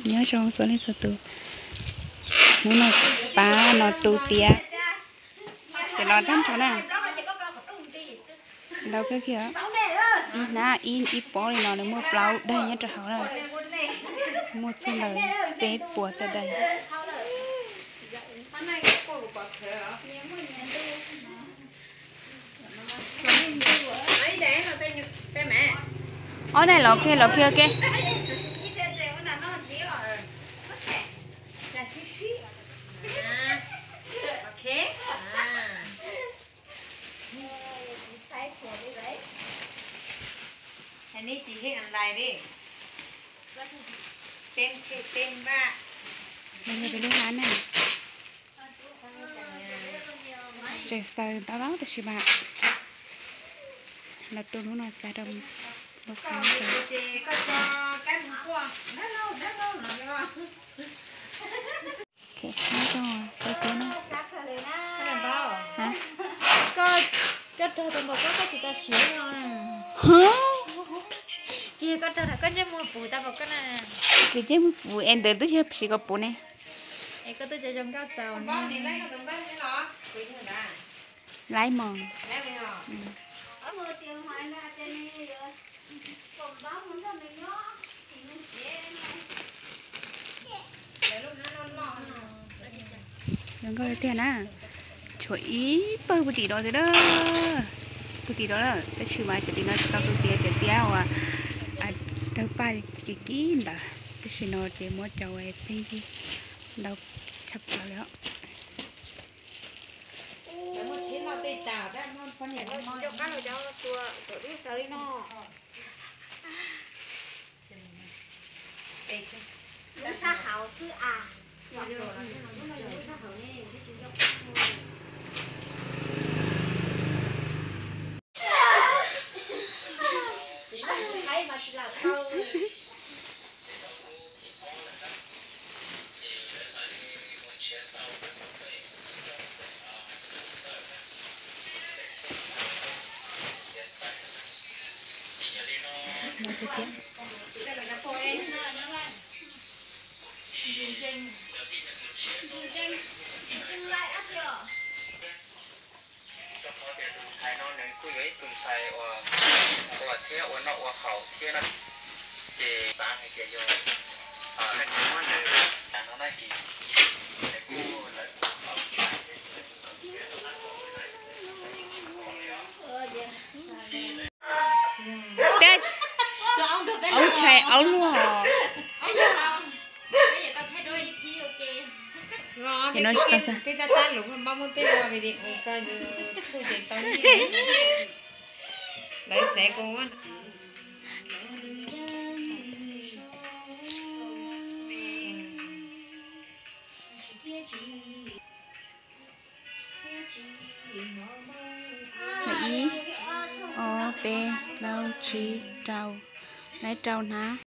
Nyob zoo txhua leej txhua tus, hnub no pab no tu tiav, ces los tag nrho na. Ntau kawg kiag, ib hnab ib pob li no nws muaj plaub daim nyob rau hauv na. Muaj txog ntawm peb puas tawm daim. Ob daim los kiag los kiag ua ke. Nws yog peb lub hab na. Tseem xaws ntau ntau tab sis mas los tu hnub no xav rau lub qab. Nyob zoo, koj tias na. Koj rog tau npaum koj, koj tsis tau siav no na. Tsis yog koj rog, koj ntsej muag puv tau npaum koj na. Koj ntsej muag puv es ntawd twb yog siv kom puv ne. Es koj twb cov zoo nkauj txaus ne. Laib mog. Zoo nkauj tiag na. Tshuav ib pawg puag tim no xwb na. Puag tim no lawm, tab sis mas cov tim no tsis tau tu tiav, cov tiab uas tawg paj kiv kiv ntawd, tab sis no ces muab cov pheej yig ntau tshaj plaws li os. Lub sab hauv xwb as. Rau qhov tias tus ntxhais no nws kuj yog ib tug ntxhais uas nquag thiab ua noj ua haus thiab na, ces xav hais tias yog leej twg muab nws tas no na ces nws kuj lawv thiab aub tshais aub luaj. Ces no tsis tau xav. Ib, ob, peb, plaub, tsib, rau. Laib rau hnab.